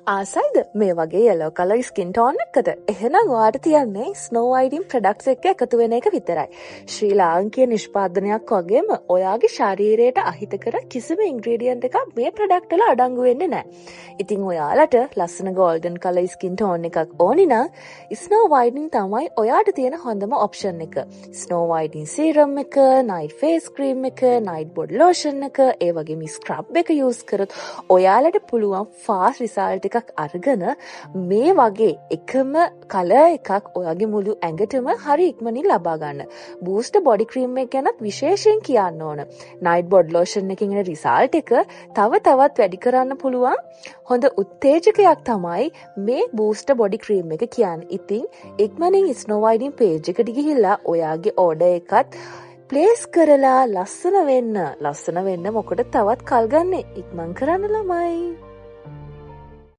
ආසයිද මේ වගේ යෙලෝ colour skin tone එකකට? එහෙනම් ඔයාට තියන්නේ ස්නෝ වයිටින් ප්‍රොඩක්ට්ස් එක්ක එකතු වෙන එක විතරයි. ශ්‍රී ලාංකීය නිෂ්පාදනයක් වගේම ඔයාගේ ශරීරයට අහිතකර කිසිම ඉන්ග්‍රීඩියන්ට් එකක් මේ ප්‍රොඩක්ට් වල අඩංගු වෙන්නේ නැහැ. ඉතින් ඔයාලට ලස්සන ගෝල්ඩන් කලර් ස්කින් ටෝන් එකක් ඕනි නම් ස්නෝ වයිටනින් තමයි ඔයාට තියෙන හොඳම ඔප්ෂන් එක. ස්නෝ වයිටනින් සීරම් එක, නයිට් ෆේස් ක්‍රීම් එක, නයිට් බොඩි ලෝෂන් එක, ඒ වගේම ස්ක්‍රබ් එක යූස් කරොත් ඔයාලට පුළුවන් ෆාස්ට් රිසල්ට් එකක් අරගෙන මේ වගේ එකම කලර් එකක් ඔයාගේ මුළු ඇඟටම හරි ඉක්මනින් ලබා ගන්න. බූස්ටර් බොඩි ක්‍රීම් එක ගැනත් විශේෂයෙන් කියන්න ඕන. නයිට් බොඩි ලෝෂන් එකකින් එන රිසල්ට් එක තව තවත් වැඩි කරන්න පුළුවන් හොඳ උත්තේජකයක් තමයි මේ බූස්ටර් බොඩි ක්‍රීම් එක කියන්නේ. ඉතින් ඉක්මනින් ස්නෝ වයිටින් පේජ් එකට ගිහිල්ලා ඔයාගේ ඕඩර් එකත් ප්ලේස් කරලා ලස්සන වෙන්න. ලස්සන වෙන්න මොකටද තවත් කල් ගන්නෙ? ඉක්මන් කරන්න ළමයි.